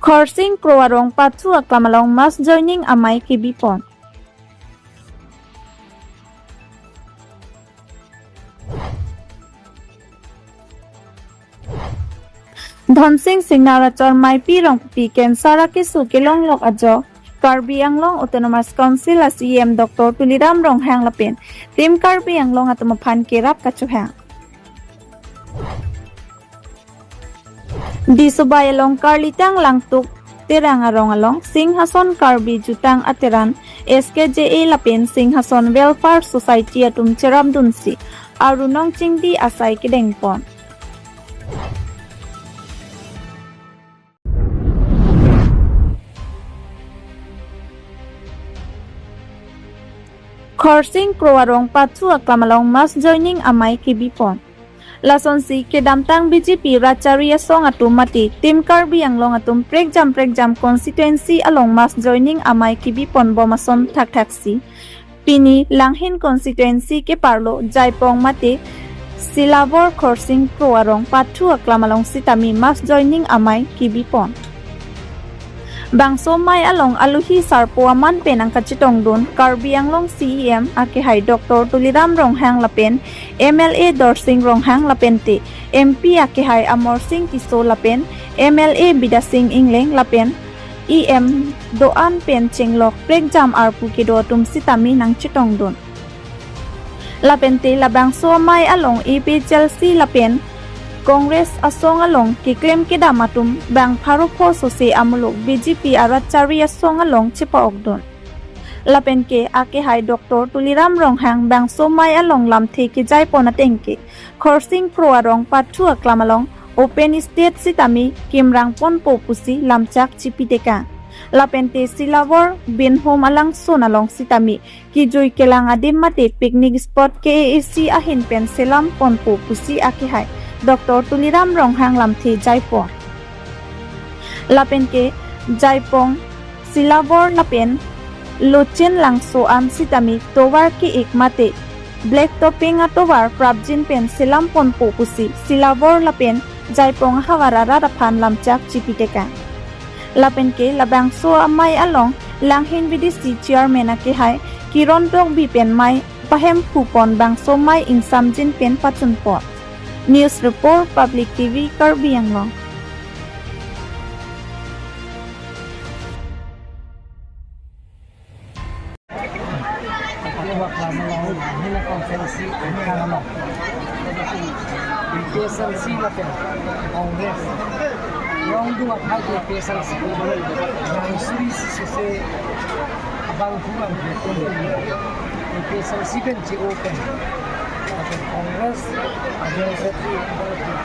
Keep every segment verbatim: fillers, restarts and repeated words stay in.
Khorsing Kro arong pathu aklam along mass joining amei kebipon. Dhonsing Singnar achor meipi rongpi cancer akeso kelonglok ajok Karbi Anglong Autonomous Council a C E M Doctor Tuliram Ronghang lapen Team Karbi Anglong atum aphan kerap kachohang. Disobai along Karlitang Langtuk Terang arong along Singhason Karbi Jutang Ateran S K J A lapen Singhason Welfare Society atum cherapdunsi arunong chingdi asai kedengpon. Khorsing Kro arong pathu aklam along mass joining amei kebipon. Lasonsi kedamtang B J P rat chari asong atum mate Team Karbi Anglong atum prekjam prekjam constituency along mass joining amei kebipon bom ason thakthaksi pini Langhin constituency keparlo Jaipong mate Silabor Khorsing Kro arong pathu aklam along sitame mass joining amei kebipon. Bangso amei along aluhi sarpo aman pen nangkachetongdun Karbi Anglong C E M akehai Doctor Tuliram Ronghang lapen M L A Dorsing Ronghang lapente M P akehai Amarsing Tisso lapen M L A Bidya Sing Engleng lapen E M do-an pen chenglok prekjam arpu kedo atum sitame nangchetongdun. Lapente labangso amei along A P H L C lapen Congress asong along keklem kedam atum bang pharo pho sose amuluk B J P arat chari asong along chepa-okdun. Lapen ke akehai Doctor Tuliram Ronghang bangso amei along lamthe kejaipon ateng ke Khorsing Kro arong pathu aklam along open stage sitame kimrang ponpo pusi lamchak chipitekang. Lapente Silabor Binhom alangsun along sitame kejui kelang adim mate picnic spot K A A C ahin pen selam ponpo pusi akehai Doctor Tuliram Ronghang lamthe jaipon. Lapen ke Jaipong, Silabor lapen Lochen Langso an sitame tovar ke-ik mate black topping atovar prapjin pen selam ponpo pusi Silabor lapen Jaipong ahavar arat aphan lamchak chipitekang. Lapen ke labangso amei along Langhin B D C chairman akehai Kiron Tokbi pen mei pahemphupon bangso amei ingsamjin pen pachunpon. News report, Public T V, Karbi Anglong. Hina conference kan ama. A P H L C lapen Congress. Rong dua phai ke A P H L C. Yang suri si sose abang pulang ke A P H L C pen che-o pen. Lapen Congress, A P H L C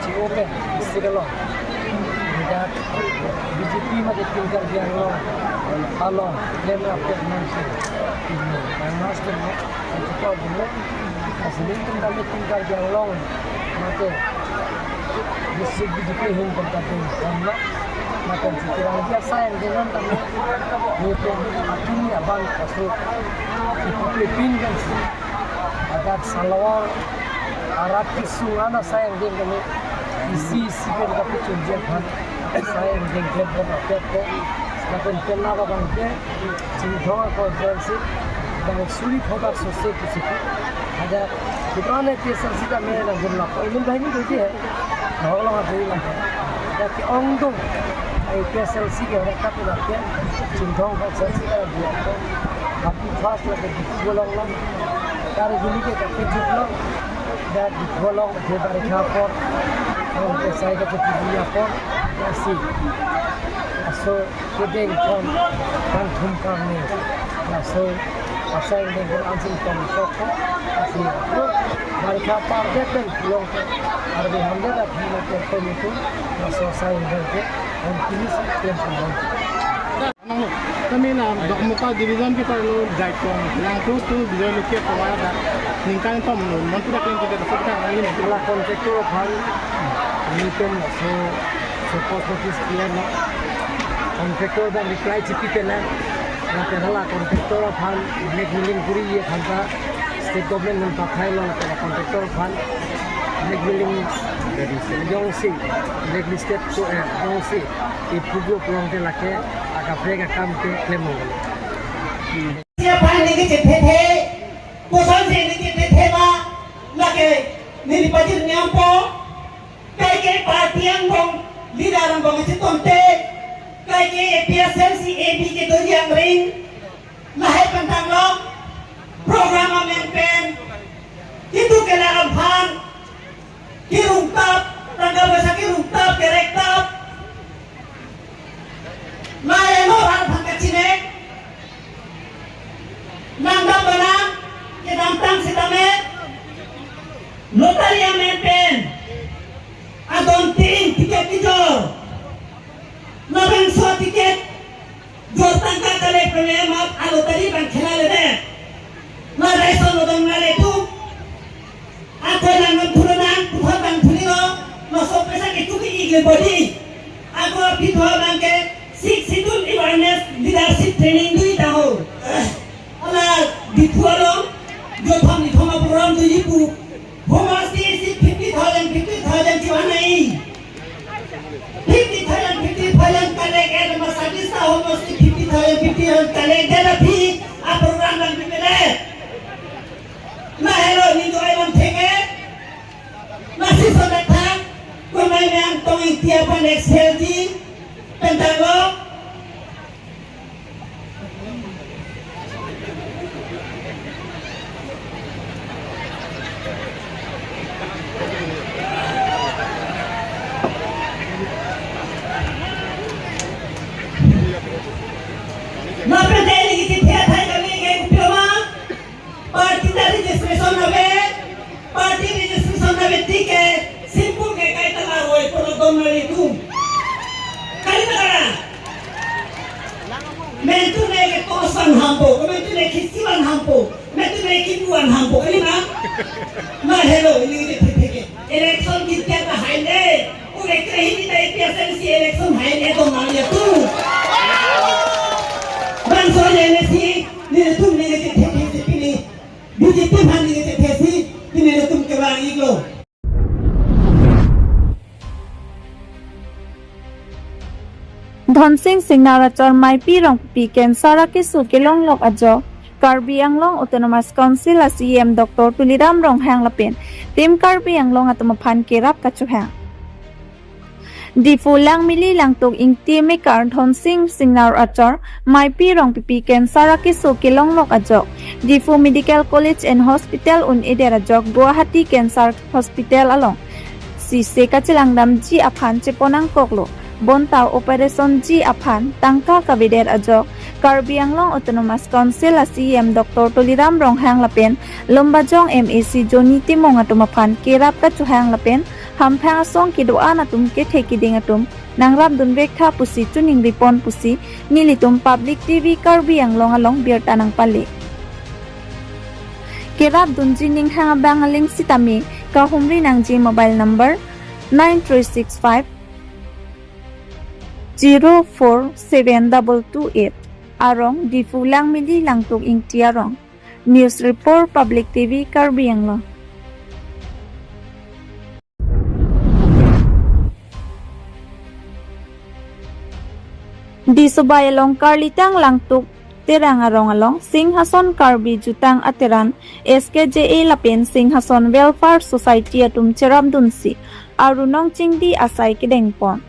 che-o pen. Isi kalau. Tidak B J P mate Team Karbi Anglong along klem rapet nangsi. Ini nang mas tum, cukup dulu. Asli tum kami Team Karbi Anglong mate district B J P hum kontak dulu. Karena mate si kirang dia sayang dengan kami. Itu akhirnya bang kasu. Itu pin kan si. Adak salawar arat kesung ana sayang ding kami isi isi pen kapachunji aphan sayang ding klem pon apet ko. Lapen pen naba bang ke Chinthong a conference bang suri phodak sose kusiku. Adak kita ne ke sasi kami na gun lap. Ini bang ini dia. Nolong adu lang. Adak ke ong dung. A P H L C ke adak katu lap ke Chinthong conference ke dia. Happy first lagi di pulang lang. Kari gini ke kapijuk lo. Dak di pulang di barikha apor. Nang ke sai ke di punya apor. Lasi. Aso kedeng kon kan thum karni. Laso asai kedeng kon ansin kon sok. Lasi. Barikha apor dek pen pulang. Arbi hamle dak di na ke pen itu. Laso asai kedeng ke. Kon kini si klem pulang. Kami na Dokmoka division keparlo Jaipong Langso to Bijoy Loki atum arat ningkan tom lo, montu dak klem kita dapat kan ini. La contractor aphan ningkan so, so post office clear na. Contractor dan reply chipi pen na. Na pen la contractor aphan blackmailing kuri ye khanta state government nang pathai lo na pen contractor aphan blackmailing Jongsi blacklisted ko, eh, jongsi ipujo pulote lake akaprek akam ke klem nangkok. Siapa ini kecethe, kosonsi ini kecethe ma, lake neli pajir nyampo, kaike party angbong, leader angbong si tonte, kaike A P H L C A B kedo jangring, lahai pantang long, program amen pen, kitu kelar aphan, kirungtap, tangka poisa kirungtap, kerektap, lahai lo aphan kachinek, nangdam banang, kedamtang sitame, lottery amen pen, adon tin ticket kejor, labangso ticket, jor tangka kale peme mat alo tari bang khela lede. Larai son odong nale tu. Ako nang nang thuro nang, puthot bang thuri lo, laso poisa ke tuki igle body. Ako aphi thua bang ke, Sixth Schedule awareness leadership training dui taho. Ala Diphu along, jotham nithom a program dui pu. Homosti isi fifty thousand, fifty thousand chivan nai. Fifty thousand, fifty thousand collect et ma service ta homosti fifty thousand, fifty thousand collect det aphi a program bang pipele. Lahelo ni do ai bang theke. Lasi so dak thang, kumai nang tong Ingti aphan X L G, pentalo. Lapen dei lagi chethe athai kami ke kupioma. Party ta registration ave, party registration ave tike simple ke kaita la roi polo dom nari tu. Kali ta kara. Mentu ne ke tosan hampo, mentu ne khisi van hampo, mentu ne kipu van hampo, kali na? Lahelo, ili ke theke. Election kitia ta haile. Ure kre hini ta A P H L C election haile dong nang ya tu. Bangso ya ne si, nelitum ne ke theke si pini. B J P aphan ne ke theke si, pini nelitum kevang iklo. Dhonsing Singnar achor Maipi Rongpipi cancer akeso kelonglok ajok, Karbi Anglong Autonomous Council a C E M Doctor Tuliram Ronghang lapen Team Karbi Anglong atum aphan kerap kachohang. Diphu Langmili Langtuk Ingti mekar Dhonsing Singnar achor Maipi Rongpipi cancer akeso kelonglok ajok, Diphu Medical College and Hospital un-edet ajok Guwahati Cancer Hospital along si se kachelangdamji aphan chepon nangkoklo. Bonta operation ji aphan tangka kavedet ajok Karbi Anglong Autonomous Council a C E M Doctor Tuliram Ronghang lapen Lumbajong M A C Johnny Timung atum aphan kerap kachohang lapen hamphang asong kedo-an atum kethe kiding atum nangrapdunvek tha pusi choningripon pusi nelitum Public T V Karbi Anglong along birta nangpale. Kerapdunji ninghang abang aling sitame kahumri nangji mobile number nine three six five zero four seven double two eight. Arong Diphu Langmili Langtuk Ingti arong. News report, Public T V Karbi Anglong. Disobai along Karlitang Langtuk Terang arong along Singhason Karbi Jutang Ateran S K J A lapen Singhason Welfare Society atum cherapdunsi aru nongchingdi asai kedengpon.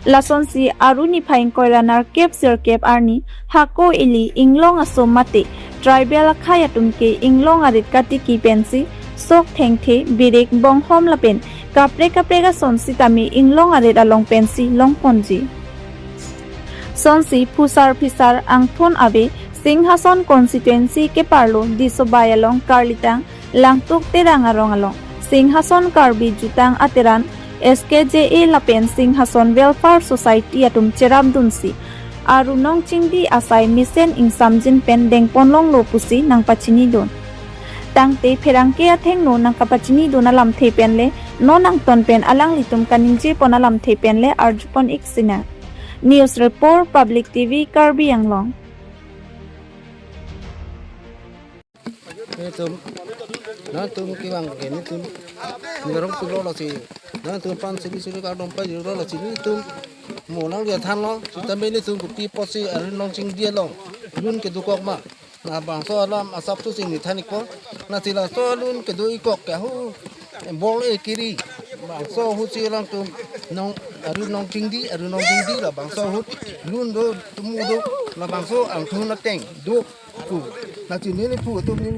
Lasonsi aru niphai ingkoi ra nerkep sirkep arni hako ili inglong aso mate tribal akhei atum ke inglong arit katiki pensi sok thengthe, birik, bonghom lapen kaprek kaprek ason sitame inglong arit along pensi longponji. Sonsi phusar phisar angthon ave Singhason constituency keparlo Disobai along Karlitang Langtuk Terang arong along Singhason Karbi Jutang Ateran S K J A lapen Singhason Welfare Society atum cherapdunsi aru nongchingdi asai mesen ingsamjin pen dengponlonglo pusi nangpachinidun. Tangte pherangke athengno nangkapachinidun alamthe penle non angton pen alanglitum kaningjepon alamthe penle arjupon ik sinang. News report, Public T V Karbi Anglong. Nangtum kevang ke nelitum, neli arong pulo lasi, nangtum aphan sili sili kardom pajirlo lasi nelitum mo nangliya thanlo, sitame nelitum kopi apotsi Arunong Chingdi along lun kedokok ma. Labangso alam asapso si neli than-ikpo. Lasi laso lun kedo-ikkok ke hu bor-i kiri. Bangso ahut si alangtum nong Arunong Chingdi, Arunong Chingdi labangso ahut lun do, tumu do, labangso angthun ateng do pu. Lasi neli phu atum neli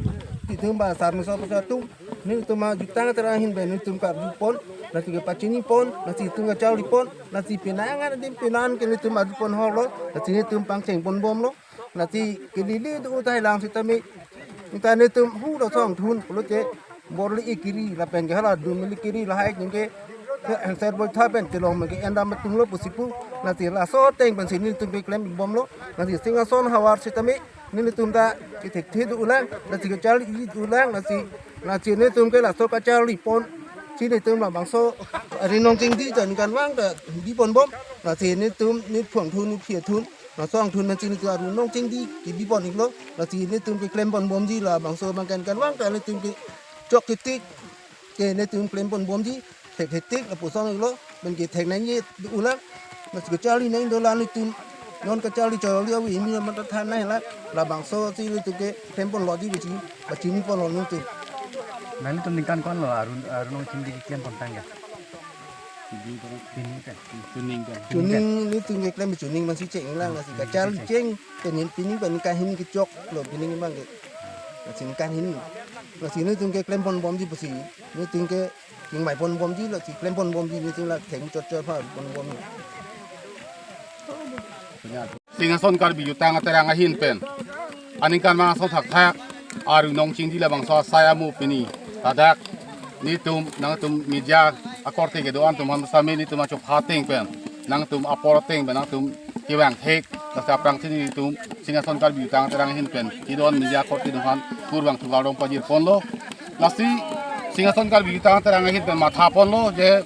itum ba sarmesor pasar atum, nelitum ajutang Terang ahin pen nelitum karjupon, lasi kepachinipon, lasi itum kacharlipon, lasi penang an adim penang ke nelitum arjupon holo, lasi nelitum pangchengpon bomlo. Lasi kelili do utai lang sitame. Neta nelitum hu do song thun pulote bor-i kiri lapen ke hala dum-i kiri lahai ningke ser boi tha pen kelong mengke endam betung lo pusi pu. Lasi laso ateng pensi nelitum keklem bomlo. Lasi Singhason havar sitame nelitum ta kethekthe do-ulang, lasi kacharli do-ulang, lasi, lasi nelitum ke laso kacharlipon si nelitum labangso Arunong Chingdi jan kanvang ta bipon bom. Lasi nelitum neli phu angthun neli aphi athun, laso angthun pensi nelitum Arunong Chingdi kebipon-iklo. Lasi nelitum keklempon bomji labangso abang kan kanvang ta nelitum kechok ketik ke nelitum klempon bomji, thek thetik lapuson-iklo, pen ke thek nangji do-ulang. Lasi kacharli nang dolang nelitum, non kacharli chorli awi imi mata than nang la, labangso si nelitum keklempon loji biji, bachinipon lo nelitum. Nangtum ningkan ko-an lo Arun, Arunong Chingdi keklempon tangka? Chuning kan. Chuning kan. Chuning nelitum keklem chuning masih cheng lang, lasi kacharli cheng tenin pining pen kahini kechoklo pining abang ke. Lasi kahini. Lasi nelitum keklempon bomji pusi, nelitum ke kingmaipon bomji, lasi klempon bomji nelitum la theng chot chot pha pon bomji. Singhason Karbi Jutang Terang ahin pen aningkan mang ason thakthak Arunong Chingdi labangso asai amo pini ladak nelitum nangtum media akorte kedo-an atum aphan sami nelitum achopha ateng pen nangtum apor ateng pen nangtum kevang thek, lasi aphrangsi nelitum Singhason Karbi Jutang Terang ahin pen kedo-an media akorte atum aphan kurvangthu kardom pajirponlo. Lasi Singhason Karbi Jutang Terang ahin pen mathaponlo je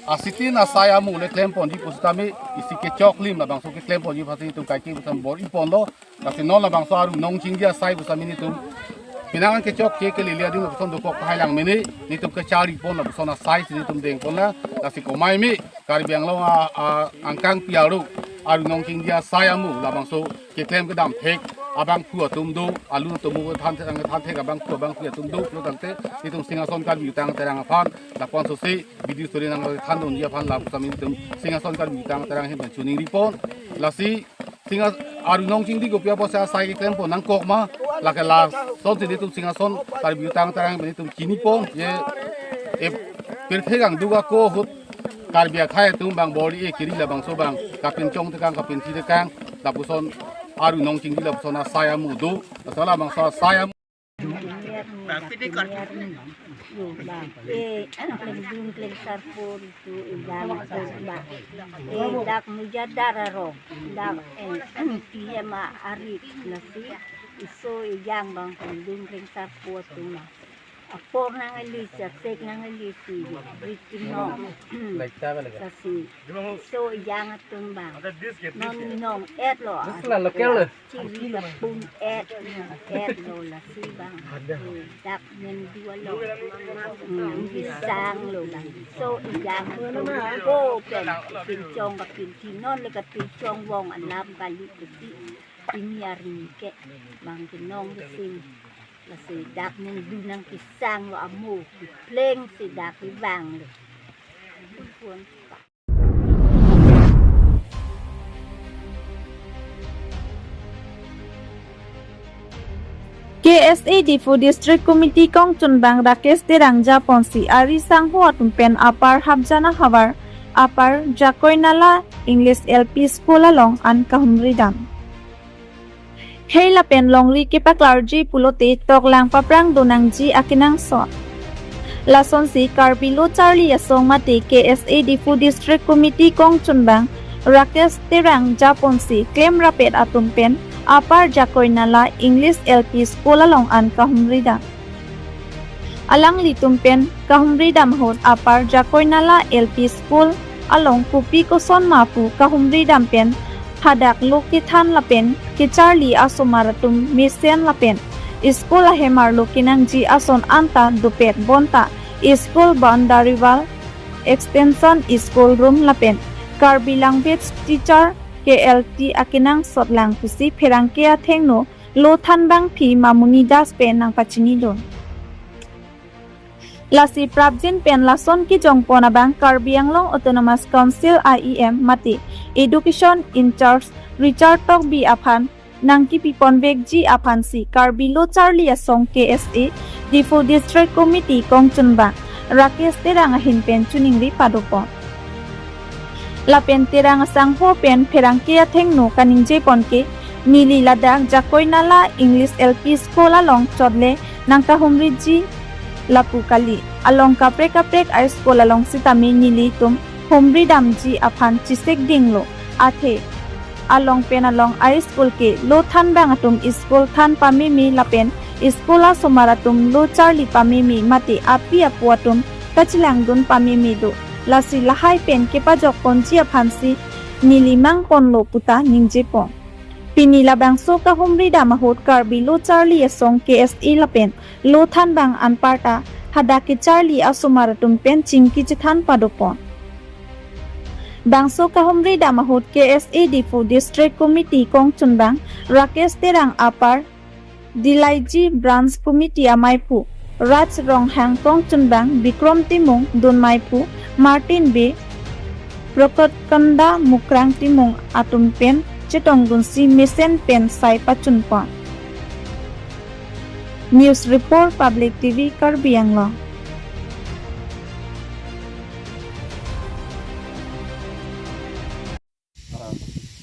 asitin asai amo le klemponji pusitame isi kechoklim labangso keklemponji aphansi nelitum kaike pusam bor-iponlo. Lasi non labangso Arunong Chingdi asai pusitame nelitum penang an kechok ke kelele adim lapuson dokok pahai lang mene, nelitum kacharlipon lapuson asai si nelitum dengponlo. Lasi komai me Karbi Anglong a, a, angkang pi aro Arunong Chingdi asai amo labangso keklem kedam thek abangphu atum do, alu atum mo than thek, than thek abangphu abangphi atum do pulo tangte nelitum Singhason Karbi Jutang Terang aphan lapuson si video story nangthandunji aphan lapuson nelitum Singhason Karbi Jutang Terang ahin pen chuning ripon. Lasi Singha Arunong Chingdi kopi apotsi asai keklempon nangkok ma, lake lasonsi nelitum Singhason Karbi Jutang Terang pen nelitum chinipon, je, e, pirthe kangduk ako ahut Karbi akhei atum abang bor-i kiri labangso abang kapinchong tekang kapinthi tekang lapuson Arunong Chingdi lapuson asai amo do, asai labangso asai amo. Bang, pini kar. Yo, bang. Eh, klengdun klengsarpo itum ejang atum bang. Eh, dak mujadar arong. Dak, eh, P M a arit lasi. Iso ejang bang klengdun klengsarpo atum bang. Apor nangkeli, chasek nangkeli si, rit kinong. Lasi, iso ejang atum bang. Non nong-etlo. Local lo. Chiri kapun-et, nong-etlo lasi bang. Dak neng dua lo. Hmm, kesang lo bang. So ejang atum ko pen kapinchong kapinthi non le kapinchong vong alam kali kesi. Pini arni ke bang kenong kesing. Lasi dak neng du nangkesanglo amo, kepleng si dak kevanglo. K S A Diphu District Committee kongchunbang Rakesh Terang japonsi ari sangho atum pen apar Hapjana havar apar Jakoinala English L P School along an kahumri dam. Hei lapen longri kepaklarji pulote toklang paprang donangji akenangsot. Lasonsi Karbi Lo Charli Asong mate K S A Diphu District Committee kongchunbang Rakesh Terang japonsi klemrapet atum pen apar Jakoinala English L P School along an kahumri dam. Alanglitum pen kahumri dam ahut apar Jakoinala L P School along kopi koson ma pu kahumri dam pen hadak lo kethan lapen kecharli asomar atum mesen lapen School ahem arlo kenangji ason anta dopet bonta school boundary wall, extension school room lapen Karbi language teacher K L T akenangsot lang pusi pherangke athengno lo thanbangpi Mamuni Das pen nangpachinidun. Lasi prapjin pen lason kejongpon abang Karbi Anglong Autonomous Council I E M mate Education in-charge Richard Tokbi aphan nangkepiponvekji aphansi Karbi Lo Charli Asong K S A Diphu District Committee kongchunbang Rakesh Terang ahin pen choningri padopon. Lapen Terang asangho pen pherangke athengno kaningjepon ke neli ladak Jakoinala English L P School along chotle nangkahumriji lapu kali. Along kaprek kaprek a-school along sitame nelitum humridamji aphan chesik dinglo. Athe along pen along a-school ke lo thanbang atum school than pameme lapen school asomar atum lo charli pameme mate api apo atum kachelangdun pameme do. Lasi lahai pen kepajokponji aphansi neli mangponlo puta ningjepon. Pini labangso kahumridam ahut Karbi Lo Charli Asong K S A lapen lo thanbang anparta hadak kecharli asomar atum pen chingki chethan padopon. Bangso kahumridam ahut K S A Diphu District Committee kongchunbang Rakesh Terang apar, Dilaiji Branch Committee amaiphu Raj Ronghang kongchunbang Bikrom Timung, dunmaiphu Martin Bey, Prokot Kanda, Mukrang Timung atum pen chetongdunsi mesen pen sai pachunpon. News Report, Public T V, Karbi Anglong.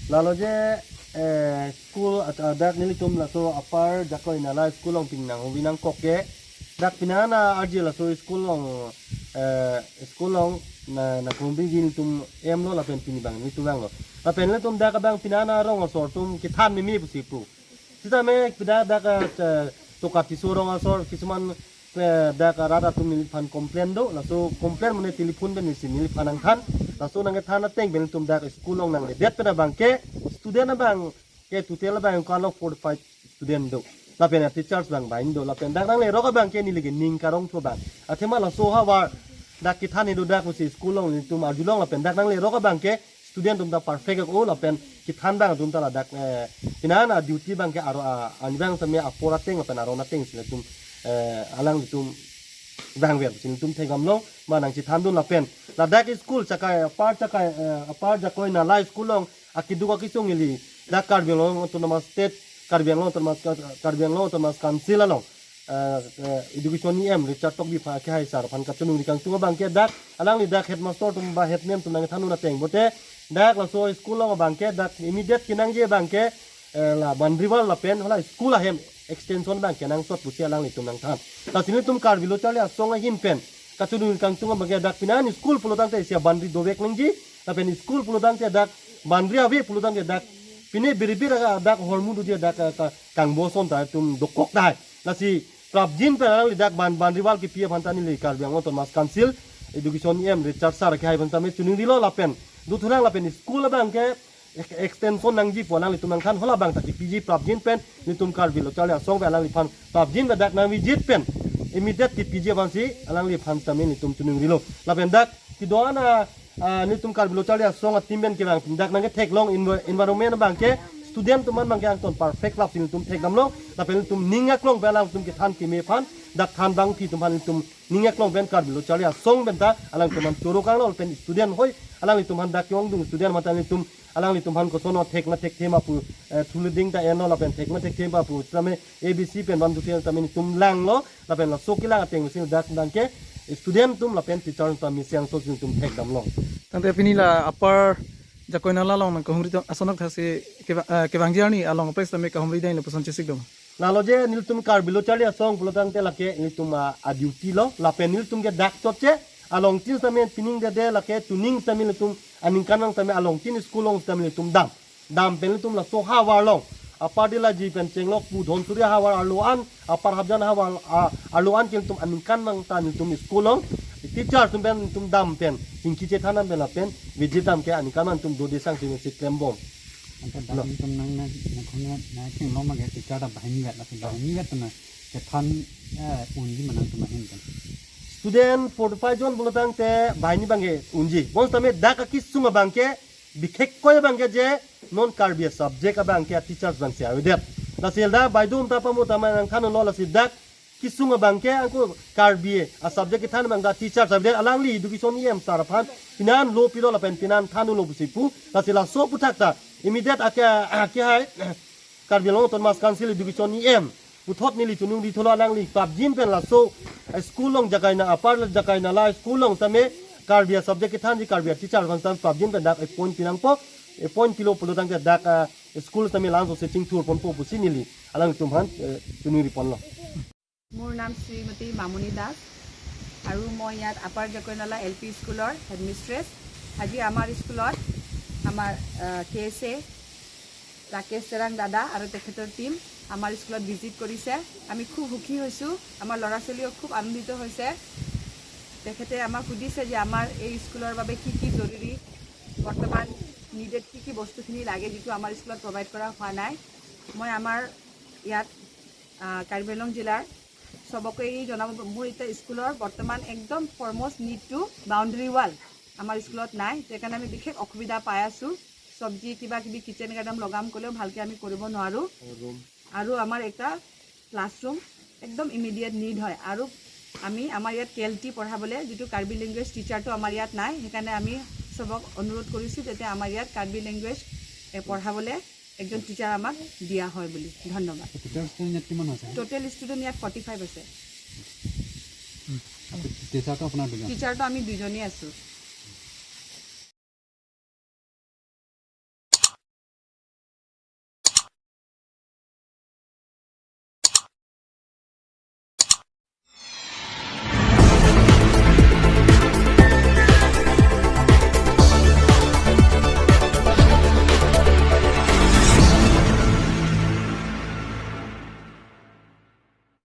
Lalo je, eh, school at adak nelitum laso Upper Jakoinala school along pini nanghumri nangkok ke. Dak pini an arje laso school along, eh, school along na, nanghumriji nelitum emlo lapen pini abang nelitum vanglo. Lapen nelitum dak abang pini an arong asor atum kethan meme pusi pu. Sitame pida dak, eh, Tokatiso rong asor kisuman, eh, dak arat atum neliphan complain do, laso complain mane telephone pen isi neliphan nangthan, laso nangkethan ateng pen nelitum dak school along nangledet pen abang ke student abang ke total abang kalo forty-five student do. Lapen a-teachers abang bain do, lapen dak nanglerok abang ke neli ke ning karongthu abang. Athema laso havar dak kethan do dak pusi school along nelitum arjulong lapen dak nanglerok abang ke student atum ta perfect o lapen kethan abang atum ta ladak, eh, pini an a-duty abang ke aro, ah, anbang same apor ateng lapen aron atengsi nelitum, eh, alanglitum vangver pusi nelitum thekdamlong ma nangchethandun lapen ladak school Jakai, Upper Jakai, eh, Upper Jakoinala school along akeduk akesung ili dak Karbi Anglong Autonomous State, Karbi Anglong Autonomous, Karbi Anglong Autonomous Council along, eh, eh, Education E M Richard Tokbi aphan kehai sar aphan kachiningri kangtung abang ke dak alangli dak headmaster atum ba headman atum nangthandun ateng pote dak laso school along abang ke dak immediate kenangji abang ke, eh, la boundary wall lapen hala school ahem extension abang ke nangsot pusi alanglitum nangthan. Lasi nelitum Karbi Lo Charli Asong ahin pen kachiningri kangtung abang ke dak pini an school pulotangte isi a-boundary dovek nangji, lapen school pulotangte dak boundary ave pulotangte dak pine biribir dak hormu doji dak, eh, ka-, kangbo ason ta atum dokok dai. Lasi prapjin pen alangli dak ban, boundary wall kepi aphan ta neli Karbi Anglong Autonomous Council Education E M Richard sar kehai aphan tame chiningrilo lapen dothulang lapen school abang ke ex-, extension nangji pu alanglitum nangthan, hala abang ta kepiji prapjin pen nelitum Karbi Lo Charli Asong pen alangliphan prapjin pen dak nang-visit pen immediate kepiji aphansi alangliphan tame nelitum chiningrilo. Lapen dak kedo-an a, ah, nelitum Karbi Lo Charli Asong a-team pen kevang dak nangketheklong envi-, environment abang ke student atum an abang ke angton perfect lap si nelitum thekdamlong lapen nelitum ning aklong pen alangtum kethan keme aphan dak thanbangpi atum aphan nelitum ning aklong pen Karbi Lo Charli Asong pen ta alangtum aphan choro kanglo lapen student hoi alanglitum aphan dak ke-ongdung student mate nelitum alanglitum aphan koson thekna thekthe ma pu, eh, thuliding ta enlo lapen thekna thekthe ma pu tame A B C pen one two three tame nelitum langlo lapen laso kelang ateng si dak abang ke student atum lapen teacher atum mesen so nelitum thekdamlong. Tangte pini la Upper Jakoinala along nangkahumri tong asonok thasi keva-, eh, kevangji arni along apres tame kahumri dai lapuson chesik dong. Lalo je nelitum Karbi Lo Charli Asong pulotangte lake nelitum, ah, a-duty lo lapen nelitum ke dak chotche alongtin tame pining dede lake tuning tame nelitum aningkanvang tame alongtin school along tame nelitum dam. Dam pen nelitum laso havar along Upper Dilaiji pen chenglok pu Dhonsuri havar arlo an, Upper Hapjan havar, ah, arlo an ke nelitum aningkanvang ta nelitum school along teacher atum pen nelitum dam pen chingki chethan dam pen lapen visit dam ke aningkanvang nelitum dode sangsi si klembom. Anke dak nangtum nang na nangkhun na na thenglo ma ke teacher ta banghini vet, lasi banghini vet na kethan, eh, unji ma nangtum ahin kan. Student forty five jon pulotangte banghini abangke unji. Bonsitame dak akesung abangke, bikhekkoi abangke je non Karbi subject abangke teachers abangsi avedet. Lasi dak baidum ta pamo tama nangthanlo, lasi dak kesung abangke ako Karbi a subject kethan abang dak teachers avedet, alangli education E M sir aphan pinan lo pilo lapen pinan thanlo pusi pu. Lasi laso aphuthak ta immediate ake ake hai Karbi Anglong Autonomous Council Education E M puthot neli chunung ri thulo, alangli papjin pen laso, eh, school along jakai na apar jakai na la school along tame Karbi subject kethanji Karbi teacher abang tame papjin pen dak appoint pinangpo, appoint pilo pulotangte dak, ah, school tame langso se chingthur ponpo pusi neli alangtum aphan, eh, chunung ri ponlo. মোৰ নাম শ্ৰীমতী মামনি দাস আৰু মই ইয়াত আপাৰ জাকৈনালা L P স্কুলৰ হেডমিষ্ট্ৰেছ। আজি আমাৰ স্কুলত আমাৰ, আহ, কে এছ এ ৰাকেশ তেৰাং দাদা আৰু তেখেতৰ টিম আমাৰ স্কুলত ভিজিট কৰিছে। আমি খুব সুখী হৈছোঁ, আমাৰ ল'ৰা ছোৱালীও খুব আনন্দিত হৈছে। তেখেতে আমাক সুধিছে যে আমাৰ এই স্কুলৰ বাবে কি কি জৰুৰী, বৰ্তমান নিডেড কি কি বস্তুখিনি লাগে, যিটো আমাৰ স্কুলত প্ৰভাইড কৰা হোৱা নাই। মই আমাৰ ইয়াত, আহ, কাৰ্বি আংলং জিলাৰ সবকে এই জনাব, মোৰ এতিয়া স্কুলৰ বৰ্তমান একদম ফৰমষ্ট নিডটো বাউণ্ডেৰী ৱাল আমাৰ স্কুলত নাই, সেইকাৰণে আমি বিশেষ অসুবিধা পাই আছোঁ। চব্জি কিবা কিবি কিচেন গাৰ্ডেন লগাম ক'লেও ভালকৈ আমি কৰিব নোৱাৰোঁ। আৰু আমাৰ এটা ক্লাছৰুম একদম ইমিডিয়েট নিড হয়। আৰু আমি আমাৰ ইয়াত কে এল টি পঢ়াবলৈ যিটো কাৰ্বি লেংগুৱেজ টিচাৰটো আমাৰ ইয়াত নাই, সেইকাৰণে আমি চবক অনুৰোধ কৰিছোঁ যাতে আমাৰ ইয়াত কাৰ্বি লেংগুৱেজ, এ, পঢ়াবলৈ একজন টিচাৰ আমাক দিয়া হয় বুলি। ধন্যবাদ। টোটেল ষ্টুডেণ্ট ইয়াত কিমান আছে? টোটেল ষ্টুডেণ্ট ইয়াত ফৰ্টি ফাইভ আছে। টিচাৰটো আপোনাৰ দুজন? টিচাৰটো আমি দুজনেই আছোঁ।